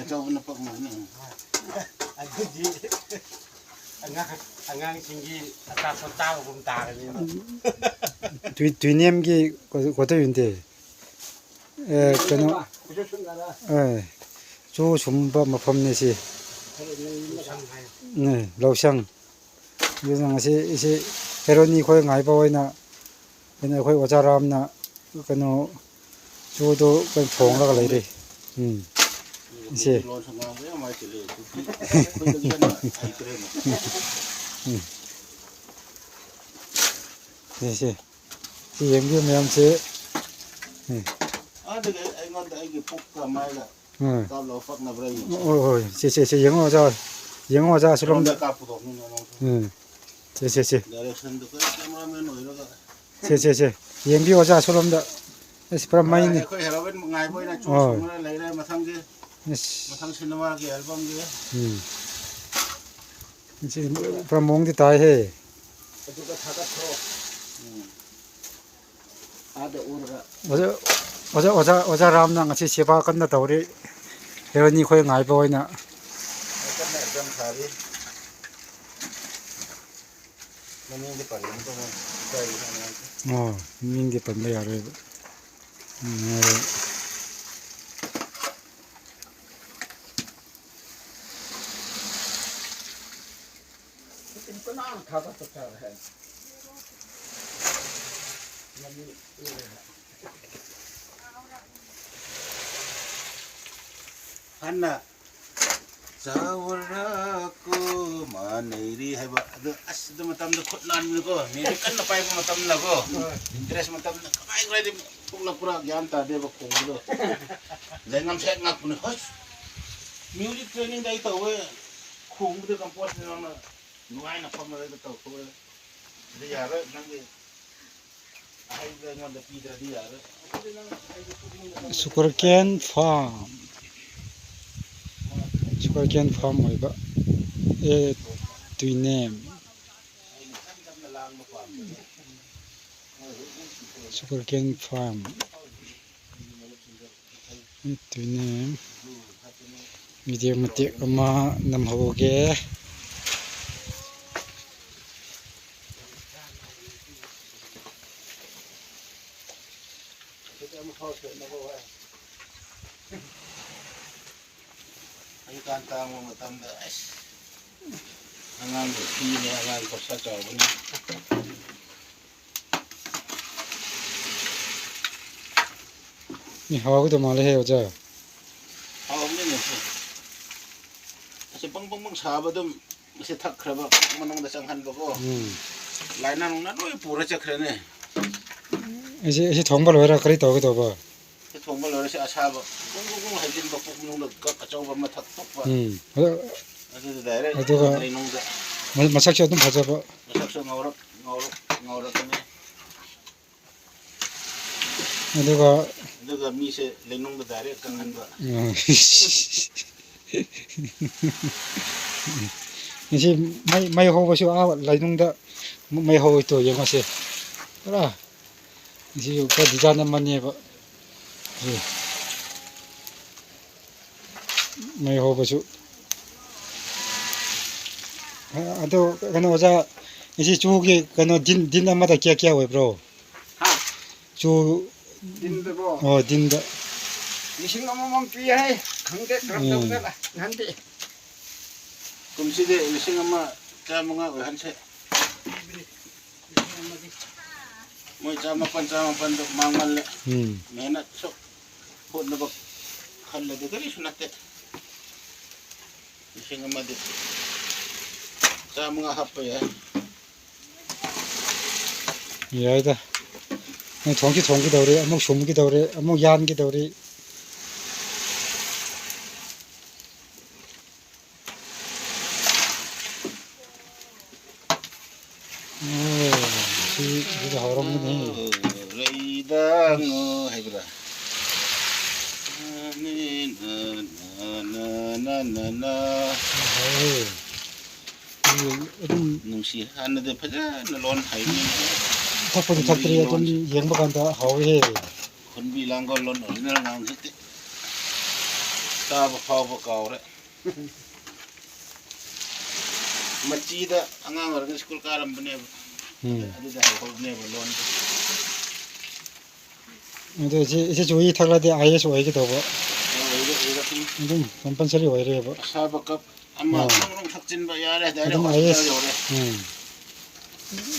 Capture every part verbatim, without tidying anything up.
ꯑꯆꯧꯕꯅ ꯄꯛꯅꯕꯅꯤ꯫ ꯑꯗꯨꯗꯤ ꯑꯉꯥꯡ, ꯑꯉꯥꯡꯁꯤꯡꯒꯤ ꯑꯆꯥꯄꯣꯠ ꯆꯥꯕꯒꯨꯝ ꯇꯥꯔꯅꯤ꯫ ꯇꯨꯏ-, ꯇꯨꯏꯅꯦꯝꯒꯤ ꯀꯣ-, ꯀꯣꯊꯕꯤꯟꯇꯦ꯫ ꯑꯦ, ꯀꯩꯅꯣ, ꯑꯦ, ꯆꯨ ꯁꯨꯝꯕ ꯃꯐꯝꯅꯤ ꯁꯤ꯫ ꯎꯝ, ꯂꯧꯁꯪ꯫ ꯑꯗꯨꯅ ꯉꯁꯤ ꯏꯆꯦ ꯍꯦꯔꯣꯅꯤ ꯈꯣꯏ ꯉꯥꯏꯕ ꯑꯣꯏꯅ, ꯀꯩꯅꯣ, ꯑꯩꯈꯣꯏ ꯑꯣꯖꯥ ꯔꯥꯝꯅ, ꯀꯩꯅꯣ, ꯆꯨꯗꯣ ꯀꯩꯅꯣ ꯊꯣꯡꯂꯒ ꯂꯩꯔꯦ꯫ ꯎꯝ꯫ ꯏꯆꯦ꯫ ꯎꯝ꯫ ꯁꯤ, ꯁꯤ꯫ ꯁꯤ ꯌꯦꯡꯕꯤꯌꯨ ꯃꯌꯥꯝꯁꯦ꯫ ꯎꯝ꯫ ꯑꯥꯗꯒꯤ ꯑꯩꯉꯣꯟꯗ ꯑꯩꯒꯤ ꯄꯨꯛꯀ ꯃꯥꯏꯒ ꯎꯝ꯫ ꯀꯥꯞꯂꯒ ꯄꯛꯅꯕ꯭ꯔꯥ ꯌꯦꯡꯁꯤ꯫ ꯍꯣꯏ, ꯍꯣꯏ꯫ ꯁꯦ, ꯁꯦ, ꯁꯦ, ꯌꯦꯡꯉꯣ, ꯑꯣꯖꯥ꯫ ꯌꯦꯡꯉꯣ, ꯑꯣꯖꯥ, ꯑꯁꯣꯝꯗ꯫ ꯀꯥꯞꯄꯨꯗꯧꯅꯤꯅ ꯅꯪꯁꯨ꯫ ꯎꯝ꯫ ꯁꯦ, ꯁꯦ, ꯁꯦ꯫ Directionꯗꯨ ꯀꯔꯤ cameraman ꯑꯣꯏꯔꯒ꯫ ꯁꯦ, ꯁꯦ, ꯁꯦ꯫ ꯌꯦꯡꯕꯤꯌꯨ, ꯑꯣꯖꯥ, ꯑꯁꯣꯝꯗ꯫ ꯑꯁ, ꯄꯨꯔꯥ ꯃꯩꯅꯤ꯫ ꯑꯩꯈꯣꯏ ꯍꯦꯔꯣꯋꯤꯟ ꯉꯥꯏꯕ ꯑꯣꯏꯅ ꯆꯨ ꯍꯣꯏ꯫ ꯁꯨꯡꯉꯒ ꯂꯩꯔꯦ꯫ ꯃꯊꯪꯒꯤ, ꯑꯁ꯫ ꯃꯊꯪ cinemaꯒꯤ albumꯒꯤ꯫ ꯎꯝ꯫ ꯁꯤ ꯄꯨꯔꯥ ꯃꯑꯣꯡꯗꯤ ꯇꯥꯏꯍꯦ꯫ ꯑꯗꯨꯒ ꯊꯥꯒꯠꯈ꯭ꯔꯣ꯫ ꯎꯝ꯫ ꯑꯥꯗ ꯎꯔꯒ꯫ ꯑꯣꯖꯥ, ꯑꯣꯖꯥ, ꯑꯣꯖꯥ, ꯑꯣꯖꯥ ꯔꯥꯝꯅ ꯉꯁꯤ ꯁꯦꯕꯥ ꯀꯟꯅ ꯇꯧꯔꯤ꯫ ꯍꯦꯔꯣꯅꯤ ꯑꯩꯈꯣꯏ ꯉꯥꯏꯕ ꯑꯣꯏꯅ꯫ ꯀꯟꯅ exam ꯊꯥꯔꯤ꯫ ꯃꯃꯤꯡꯗꯤ ꯄꯟꯒꯅꯨꯀꯣ, ꯃꯣꯏ ꯏꯀꯥꯏꯒꯅꯤ ꯑꯉꯥꯡꯁꯦ꯫ ꯑꯣ, ꯃꯃꯤꯡꯗꯤ ꯄꯟꯕ ꯌꯥꯔꯣꯏꯕ꯫ ꯎꯝ, ꯌꯥꯔꯣꯏ꯫ ꯀꯅꯥꯅ ꯊꯥꯒꯠꯄ ꯇꯥꯔꯦ ꯍꯥꯏ? ꯃꯃꯤꯡ ꯎꯔꯦ ꯍꯥꯏ꯫ ꯍꯥꯟꯅ ꯆꯥꯎꯔꯛꯀꯣ ꯃꯥꯟꯅꯩꯔꯤ ꯍꯥꯏꯕ ꯑꯗꯨ, ꯑꯁ, ꯑꯗꯨ ꯃꯇꯝꯗ ꯈꯨꯠ ꯅꯥꯟꯕꯅꯤꯀꯣ, music ꯀꯟꯅ ꯄꯥꯏꯕ ꯃꯇꯝꯗꯀꯣ, ꯍꯣꯏ꯫ Interest ꯃꯇꯝꯗ ꯀꯃꯥꯏ ꯀꯃꯥꯏꯗꯤ ꯊꯣꯛꯂꯛꯄ꯭ꯔꯥ ꯒ꯭ꯌꯥꯟ ꯇꯥꯗꯦꯕ ꯈꯣꯡꯕꯗꯣ꯫ ꯂꯩꯉꯝꯁꯦ ꯉꯛꯄꯅꯤ, ꯍꯣꯏ, music trainingꯗ ꯑꯩ ꯇꯧꯋꯦ, ꯈꯣꯡꯕꯗ compose ꯅꯪꯅ ꯅꯨꯡꯉꯥꯏꯅ ꯐꯝꯃꯒ ꯇꯧꯊꯣꯛꯑꯦ꯫ ꯑꯗꯨ ꯌꯥꯔꯣꯏ, ꯅꯪꯒꯤ ꯑꯍꯩꯕ ꯑꯩꯉꯣꯟꯗ ꯄꯤꯗ꯭ꯔꯗꯤ ꯌꯥꯔꯣꯏ꯫ Sugarcane farm, sugarcane farm ꯑꯣꯏꯕ ꯑꯦ ꯇꯨꯏꯅꯦꯝ꯫ Sugarcane farm ꯑꯦ ꯇꯨꯏꯅꯦꯝ꯫ ꯚꯤꯗꯤꯑꯣ ꯃꯇꯦꯛ ꯑꯃ ꯅꯝꯍꯧꯒꯦ꯫ ꯍꯧꯖꯤꯛꯀꯥꯟ ꯇꯥꯡꯕ ꯃꯇꯝꯗ ꯑꯁ, ꯑꯉꯥꯡꯒꯤ ꯐꯤꯅꯦ, ꯑꯉꯥꯡ ꯈꯣꯔꯁꯥ ꯆꯥꯎꯕꯅꯤ꯫ ꯃꯤ ꯍꯥꯎꯒꯗꯧ ꯃꯥꯜꯂꯦꯍꯦ, ꯑꯣꯖꯥ꯫ ꯍꯥꯎꯕꯅꯤꯅꯦ ꯁꯤ꯫ ꯑꯁꯤ ꯄꯪ ꯄꯪ ꯄꯪ ꯁꯥꯕ ꯑꯗꯨꯝ ꯃꯁꯤ ꯊꯛꯈ꯭ꯔꯕ ꯄꯨꯛ ꯃꯅꯨꯡꯗ ꯆꯪꯍꯟꯕꯀꯣ꯫ ꯎꯝ꯫ ꯂꯥꯏꯅꯥ ꯅꯨꯡꯅꯥ ꯂꯣꯏ ꯄꯨꯔ ꯆꯠꯈ꯭ꯔꯅꯤ꯫ ꯑꯩꯁꯦ, ꯑꯩꯁꯦ ꯊꯣꯡꯕ ꯂꯣꯏꯔ ꯀꯔꯤ ꯇꯧꯒꯦ ꯇꯧꯕ? ꯁꯤ ꯊꯣꯡꯕ ꯂꯣꯏꯔ ꯁꯤ ꯑꯁꯥꯕ ꯄꯨꯡ ꯄꯨꯡ ꯄꯨꯡ ꯍꯩꯖꯤꯟꯕ ꯄꯨꯛ ꯃꯅꯨꯡꯗ ꯒꯛ ꯑꯆꯧꯕ ꯑꯃ ꯊꯛ ꯊꯣꯛꯄ꯫ ꯎꯝ꯫ ꯑꯗꯨ ꯑꯗꯨꯗ ꯗꯥꯏꯔꯦꯛ ꯑꯗꯨꯒ ꯂꯩꯅꯨꯡꯗ꯫ ꯃ-, ꯃꯁꯛꯁꯨ ꯑꯗꯨꯝ ꯐꯖꯕ꯫ ꯃꯁꯛꯁꯨ ꯉꯧꯔꯛ, ꯉꯧꯔꯛ, ꯉꯧꯔꯛꯀꯅꯤ꯫ ꯑꯗꯨꯒ ꯑꯗꯨꯒ ꯃꯤꯁꯦ ꯂꯩꯅꯨꯡꯗ ꯗꯥꯏꯔꯦꯛ ꯀꯪꯍꯟꯕ꯫ ꯎꯝ꯫ ꯉꯁꯤ ꯃꯩ, ꯃꯩ ꯍꯧꯕꯁꯨ ꯑꯥ ꯂꯩꯅꯨꯡꯗ ꯃꯩ ꯍꯧꯋꯤ ꯇꯣ, ꯌꯦꯡꯉꯣꯁꯦ꯫ ꯄꯨꯔꯥ ꯉꯁꯤꯁꯨ ꯄꯨꯔꯥ ꯗꯤꯖꯥꯏꯟ ꯑꯃꯅꯦꯕ꯫ ꯁꯤ ꯃꯩ ꯍꯧꯕꯁꯨ꯫ ꯑ-, ꯑꯗꯣ ꯀꯩꯅꯣ ꯑꯣꯖꯥ, ꯉꯁꯤ ꯆꯨꯒꯤ ꯀꯩꯅꯣ ꯗꯤꯟ, ꯗꯤꯟ ꯑꯃꯗ ꯀꯌꯥ ꯀꯌꯥ ꯑꯣꯏꯕ꯭ꯔꯣ? ꯍꯥ? ꯆꯨ-, ꯗꯤꯟꯗꯀꯣ? ꯑꯣ, ꯗꯤꯟꯗ꯫ ꯂꯤꯁꯤꯡ ꯑꯃꯃꯝ ꯄꯤ ꯍꯥꯏ꯫ ꯈꯪꯗꯦ ꯀꯔꯝ ꯎꯝ꯫ ꯇꯧꯖꯠꯂ ꯅꯍꯥꯟꯗꯤ꯫ ꯀꯨꯝꯁꯤꯗꯤ ꯂꯤꯁꯤꯡ ꯑꯃ ꯆꯥꯃꯉꯥ ꯑꯣꯏꯍꯟꯁꯦ꯫ ꯃꯣꯏ ꯆꯥꯃꯥꯄꯟ, ꯆꯥꯃꯥꯄꯟꯗꯣ ꯃꯥꯡꯃꯜꯂꯦ꯫ ꯎꯝ꯫ ꯃꯦꯍꯅꯠ ꯁꯨꯛ ꯍꯣꯠꯅꯕ ꯈꯜꯂꯗꯤ ꯀꯔꯤꯁꯨ ꯅꯠꯇꯦ꯫ ꯂꯤꯁꯤꯡ ꯑꯃꯗꯤ ꯆꯥꯃꯉꯥ ꯍꯥꯞꯄ ꯌꯥꯏ꯫ ꯌꯥꯏꯗ꯫ ꯅꯪ ꯊꯣꯡꯁꯤ ꯊꯣꯡꯒꯗꯧꯔꯤ, ꯑꯃꯨꯛ ꯁꯨꯝꯒꯗꯧꯔꯤ, ꯑꯃꯨꯛ ꯌꯥꯟꯒꯗꯧꯔꯤ꯫ ꯑꯣ, ꯁꯤ, ꯁꯤꯗꯤ ꯍꯥꯎꯔꯝꯒꯅꯤ꯫ ꯂꯩꯗ ꯉꯣ ꯍꯥꯏꯕ꯭ꯔꯥ? ꯍꯥꯎꯋꯦ꯫ ꯑꯗꯨꯝ ꯅꯨꯡꯁꯤ, ꯍꯥꯟꯅꯗꯤ ꯐꯖꯅ ꯂꯣꯟ ꯍꯩꯕꯅꯤ꯫ ꯊꯛꯄꯗꯤ ꯊꯛꯇ꯭ꯔꯤ, ꯑꯗꯨꯝ ꯂꯣꯟꯁꯦ꯫ ꯌꯦꯡꯕ ꯀꯥꯟꯗ ꯍꯥꯎꯋꯦꯍꯦ꯫ ꯈꯨꯟꯕꯤ ꯂꯥꯡꯒꯣꯜ ꯂꯣꯟ ꯑꯣꯔꯤꯖꯤꯅꯦꯜ ꯉꯥꯡꯁꯤꯗꯤ꯫ ꯆꯥꯕ ꯐꯥꯎꯕ ꯀꯥꯎꯔꯦ꯫ ꯃꯆꯤꯗ ꯑꯉꯥꯡ ꯑꯣꯏꯔꯤꯉꯩ ꯁ꯭ꯀꯨꯜ ꯀꯥꯔꯝꯕꯅꯦꯕ꯫ ꯎꯝ꯫ ꯑꯗꯨꯗ ꯍꯧꯍꯧꯕꯅꯦꯕ ꯂꯣꯟꯗꯣ꯫ ꯑꯗꯨ ꯏꯆꯦ, ꯏꯆꯦ ꯆꯨꯍꯤ ꯊꯛꯂꯗꯤ ꯑꯥꯏ ꯑꯦꯁ ꯑꯣꯏꯒꯦ ꯇꯧꯕ꯫ ꯑꯣꯏꯔꯦ, ꯑꯣꯏꯔꯦ꯫ ꯑꯗꯨꯝ ꯀꯝꯄꯜꯁꯔꯤ ꯑꯣꯏꯔꯦꯕ꯫ ꯑꯁꯥꯕ ꯀꯞ ꯑꯃ ꯑꯥ꯫ ꯈ꯭ꯔꯣꯡ ꯈ꯭ꯔꯣꯡ ꯊꯛꯆꯤꯟꯕ ꯌꯥꯔꯦ, direct ꯑꯗꯨꯝ ꯑꯥꯏ ꯑꯦꯁ꯫ ꯍꯣꯁꯄꯤꯇꯥꯜ ꯌꯧꯔꯦ꯫ ꯎꯝ꯫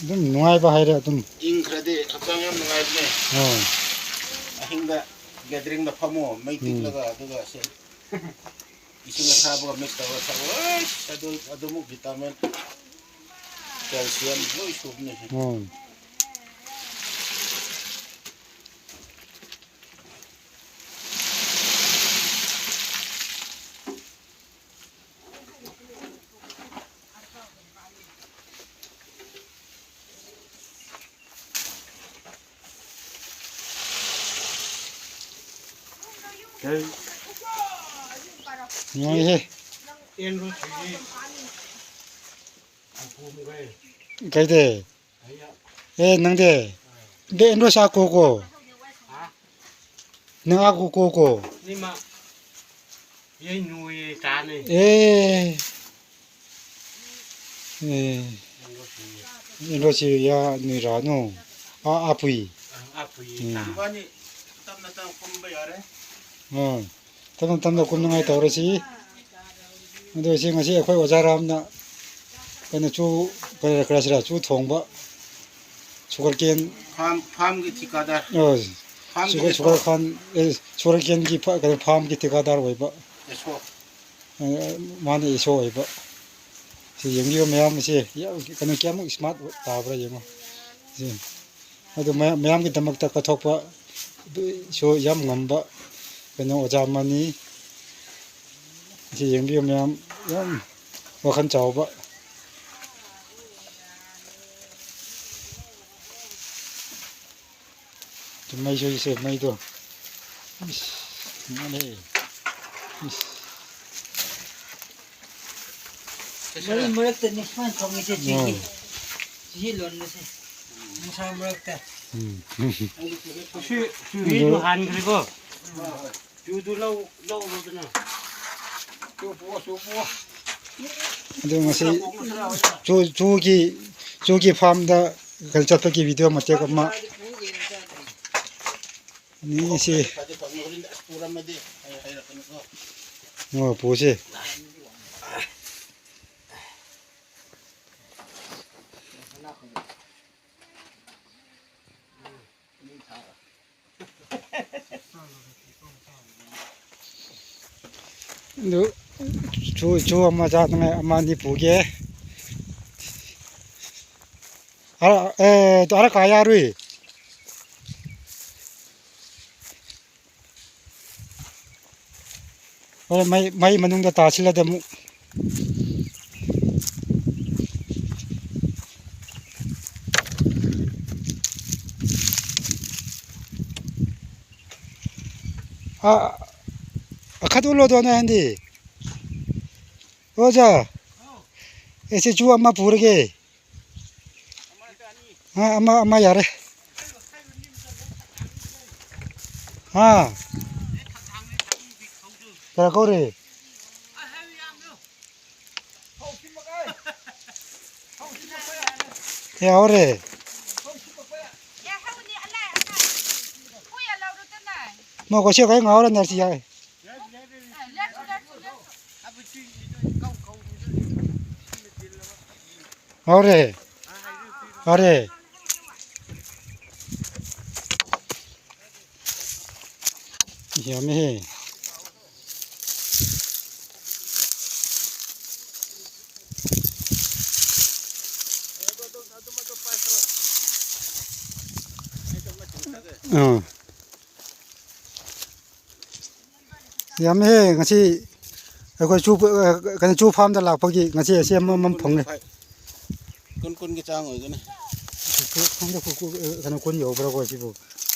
ꯑꯗꯨꯝ ꯅꯨꯡꯉꯥꯏꯕ ꯍꯥꯏꯔꯦ ꯑꯗꯨꯝ꯫ ꯏꯪꯈ꯭ꯔꯗꯤ ꯍꯛꯆꯥꯡ ꯌꯥꯝ ꯅꯨꯡꯉꯥꯏꯕꯅꯦ꯫ ꯑꯥ꯫ ꯑꯍꯤꯡꯗ ꯒꯦꯗꯔꯤꯡꯗ ꯐꯝꯃꯣ, ꯃꯩ ꯎꯝ꯫ ꯇꯤꯛꯂꯒ, ꯑꯗꯨꯒ ꯁꯦ ꯏꯁꯤꯡ ꯑꯁꯥꯕꯒ mix ꯇꯧꯔꯒ ꯊꯛꯑꯣ꯫ ꯑꯩꯁ, ꯑꯗꯨ, ꯑꯗꯨꯃꯨꯛ vitamin, calcium ꯂꯣꯏ ꯁꯨꯕꯅꯦ꯫ ꯎꯝ꯫ ꯅꯨꯡꯉꯥꯏꯍꯦ꯫ ꯀꯩꯗꯦ? ꯑꯦ, ꯅꯪꯗꯦ? ꯗꯦ, ꯑꯦꯟꯗ꯭ꯔꯣ ꯁꯥ ꯀꯣ ꯀꯣ꯫ ꯅꯪ ꯑꯥ ꯀꯣ ꯀꯣ ꯀꯣ꯫ ꯅꯤꯃ꯫ ꯌꯦ ꯅꯨꯌꯦ ꯇꯥꯅꯦ꯫ ꯑꯦ꯫ ꯑꯦ꯫ ꯏꯟꯗꯣꯁꯤ ꯌꯥ ꯅꯨꯏꯔꯥꯅꯨ꯫ ꯑꯥ, ꯑꯥꯄꯨꯏ꯫ ꯑꯥꯄꯨꯏ ꯎꯝ꯫ ꯇꯥ꯫ ꯏꯕꯥꯅꯤ ꯇꯞꯅ ꯇꯞꯅ ꯀꯨꯝꯕ ꯌꯥꯔꯦ꯫ ꯑꯥ꯫ ꯇꯞꯅ ꯇꯞꯅ ꯀꯨꯝꯅꯉꯥꯏ ꯇꯧꯔꯁꯤ꯫ ꯑꯗꯨ ꯁꯤ ꯉꯁꯤ ꯑꯩꯈꯣꯏ ꯑꯣꯖꯥ ꯔꯥꯝꯅ ꯀꯩꯅꯣ ꯆꯨ, ꯀꯔꯤ, ꯀꯔꯤ ꯍꯥꯏꯁꯤꯔꯥ, ꯆꯨ ꯊꯣꯡꯕ, sugar cane꯫ ꯐꯥꯝ, ꯐꯥꯝꯒꯤ ꯊꯤꯀꯥꯗꯥꯔ꯫ ꯑ, ꯐꯥꯝꯒꯤ sugar, ꯑꯦꯁꯣ꯫ Sugar cane, ꯑꯦ, sugar caneꯒꯤ ꯐ-, ꯀꯩꯅꯣ, ꯐꯥꯝꯒꯤ ꯊꯤꯀꯥꯗꯥꯔ ꯑꯣꯏꯕ꯫ ꯑꯦꯁꯣ꯫ ꯑ, ꯃꯥꯅ ꯑꯦꯁꯣ ꯑꯣꯏꯕ꯫ ꯁꯤ ꯌꯦꯡꯕꯤꯌꯨ ꯃꯌꯥꯝ, ꯁꯤ ꯌꯥꯝ, ꯀꯩꯅꯣ, ꯀꯌꯥꯃꯨꯛ smart ꯇꯥꯕ꯭ꯔꯥ ꯌꯦꯡꯉꯣ꯫ ꯁꯤ꯫ ꯑꯗꯨ ꯃꯌꯥꯝ, ꯃꯌꯥꯝꯒꯤꯗꯃꯛꯇ ꯀꯠꯊꯣꯛꯄ ꯑꯗꯨꯁꯨ ꯌꯥꯝ ꯉꯝꯕ ꯀꯩꯅꯣ ꯑꯣꯖꯥ ꯑꯃꯅꯤ꯫ ꯁꯤ ꯌꯦꯡꯕꯤꯌꯨ ꯃꯌꯥꯝ, ꯌꯥꯝ ꯋꯥꯈꯜ ꯆꯥꯎꯕ꯫ ꯃꯩꯁꯨ ꯏꯁꯦ, ꯃꯩꯗꯣ꯫ ꯏꯁ, ꯉꯥꯜꯂꯦ꯫ ꯏꯁ꯫ ꯃꯔꯛ ꯃꯔꯛꯇꯅꯤ ꯁꯨꯃꯥꯏꯅ ꯊꯣꯡꯉꯤꯁꯦ, ꯆꯤꯡꯒꯤ꯫ ꯎꯝ꯫ ꯆꯤꯡꯒꯤ ꯂꯣꯟꯕꯁꯦ꯫ ꯅꯨꯡꯁꯥ ꯃꯔꯛꯇ꯫ ꯎꯝ꯫ ꯁꯤ, ꯁꯤ ꯑꯗꯨ ꯍꯥꯟꯈ꯭ꯔꯦꯀꯣ꯫ ꯆꯨꯗꯨ ꯂꯧ-, ꯂꯧꯔꯣꯗꯅ꯫ ꯆꯨ ꯄꯨꯑꯣ, ꯆꯨ ꯄꯨꯑꯣ꯫ ꯑꯗꯨ ꯉꯁꯤ ꯆꯨ, ꯆꯨꯒꯤ, ꯆꯨꯒꯤ ꯐꯥꯔꯝꯗ ꯀꯩꯅꯣ ꯆꯠꯄꯒꯤ ꯚꯤꯗꯤꯑꯣ ꯃꯇꯦꯛ ꯑꯃ꯫ ꯑꯅꯤꯁꯤ꯫ ꯐꯗꯤ ꯐꯪꯉꯤ, ꯍꯣꯔꯦꯟ ꯑꯁ ꯄꯨꯔꯝꯃꯗꯤ ꯑꯩ ꯍꯥꯏꯔꯛꯀꯅꯤꯀꯣ꯫ ꯑꯣ, ꯄꯨꯁꯤ꯫ ꯑꯗꯨ ꯆꯨ, ꯆꯨ ꯑꯃ ꯆꯥꯅꯉꯥꯏ ꯑꯃ ꯑꯅꯤ ꯄꯨꯒꯦ꯫ ꯑꯔ-, ꯑꯦ, ꯇꯨ ꯑꯔ ꯀꯥ ꯌꯥꯔꯨꯏ꯫ ꯍꯣꯏ, ꯃꯩ, ꯃꯩ ꯃꯅꯨꯡꯗ ꯇꯥꯁꯤꯜꯂꯗꯤ ꯑꯃꯨꯛ꯫ ꯑ, ꯑꯈꯠ ꯎꯠꯂꯣꯗꯣ ꯅꯣꯏ ꯑꯍꯟꯗꯤ꯫ ꯑꯣꯖꯥ, ꯑꯩꯁꯦ ꯆꯨ ꯑꯃ ꯄꯨꯔꯒꯦ꯫ ꯑ, ꯑꯃ, ꯑꯃ ꯌꯥꯔꯦ꯫ ꯍꯥ? ꯀꯌꯥ ꯀꯧꯔꯦ? ꯌꯥꯎꯔꯦ꯫ ꯃꯣꯏ ꯀꯣꯏꯁꯤ ꯀꯩ ꯉꯥꯎꯔ ꯅꯔꯁꯤ ꯌꯥꯏ꯫ ꯍꯧꯔꯦ꯫ ꯐꯔꯦ꯫ ꯌꯥꯝꯃꯦꯍꯦ꯫ ꯑꯥ꯫ ꯌꯥꯝꯃꯦꯍꯦ, ꯉꯁꯤ ꯑꯩꯈꯣꯏ ꯆꯨ, ꯀꯩꯅꯣ, ꯆꯨ ꯐꯥꯔꯝꯗ ꯂꯥꯛꯄꯒꯤ ꯉꯁꯤ ꯑꯁꯤ ꯑꯃꯃꯝ ꯐꯪꯉꯦ꯫ ꯀꯨꯟ, ꯀꯨꯟꯒꯤ ꯆꯥꯡ ꯑꯣꯏꯒꯅꯤ꯫ ꯈꯪꯗꯦ, ꯀꯨ-, ꯀꯨ-, ꯀꯩꯅꯣ, ꯀꯨꯟ ꯌꯧꯕ꯭ꯔꯥꯀꯣ ꯁꯤꯕꯨ?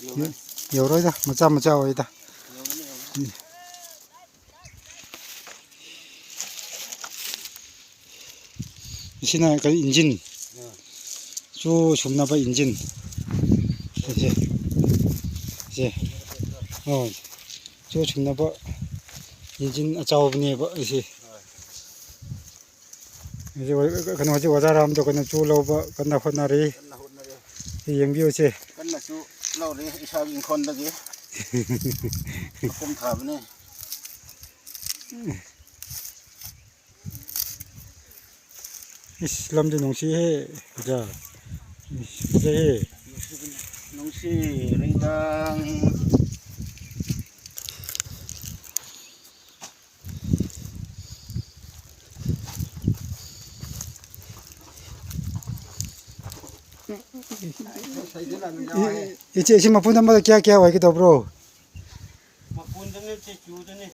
ꯌꯧꯔꯣꯏ꯫ ꯌꯧꯔꯣꯏꯗ, ꯃꯆꯥ ꯃꯆꯥ ꯑꯣꯏꯗ꯫ ꯌꯧꯒꯅꯤ, ꯌꯧꯒꯅꯤ꯫ ꯎꯝ꯫ ꯑꯁꯤꯅ ꯀꯔꯤ ꯏꯟꯖꯤꯟ? ꯑꯥ꯫ ꯆꯨ ꯁꯨꯝꯅꯕ ꯏꯟꯖꯤꯟ꯫ ꯑꯁꯤ꯫ ꯁꯤ꯫ ꯑꯣ꯫ ꯆꯨ ꯁꯤꯡꯅꯕ ꯏꯟꯖꯤꯟ ꯑꯆꯧꯕꯅꯦꯕ ꯑꯩꯁꯦ꯫ ꯍꯧꯖꯤꯛ ꯑꯣ-, ꯀꯩꯅꯣ, ꯍꯧꯖꯤꯛ ꯑꯣꯖꯥ ꯔꯥꯝꯗꯣ ꯀꯩꯅꯣ ꯆꯨ ꯂꯧꯕ ꯀꯟꯅ ꯍꯣꯠꯅꯔꯤ꯫ ꯀꯟꯅ ꯍꯣꯠꯅꯔꯤ꯫ ꯁꯤ ꯌꯦꯡꯕꯤꯌꯨꯁꯦ꯫ ꯀꯟꯅꯁꯨ ꯂꯧꯔꯤ ꯏꯁꯥꯒꯤ ꯏꯪꯈꯣꯜꯗꯒꯤ꯫ ꯃꯄꯨꯝ ꯊꯥꯕꯅꯦ꯫ ꯏꯁ, ꯂꯝꯗꯤ ꯅꯨꯡꯁꯤꯍꯦ, ꯑꯣꯖꯥ꯫ ꯏꯁ, ꯐꯖꯩꯍꯦ꯫ ꯅꯨꯡꯁꯤꯔꯤꯗꯥꯡ꯫ ꯏ-, ꯏꯆꯦ, ꯁꯤ ꯃꯄꯨꯟ ꯑꯃꯗ ꯀꯌꯥ ꯀꯌꯥ ꯑꯣꯏꯒꯗꯧꯕ꯭ꯔꯣ? ꯃꯄꯨꯟꯗꯅꯦ, ꯆꯦ ꯆꯨꯗꯅꯦ꯫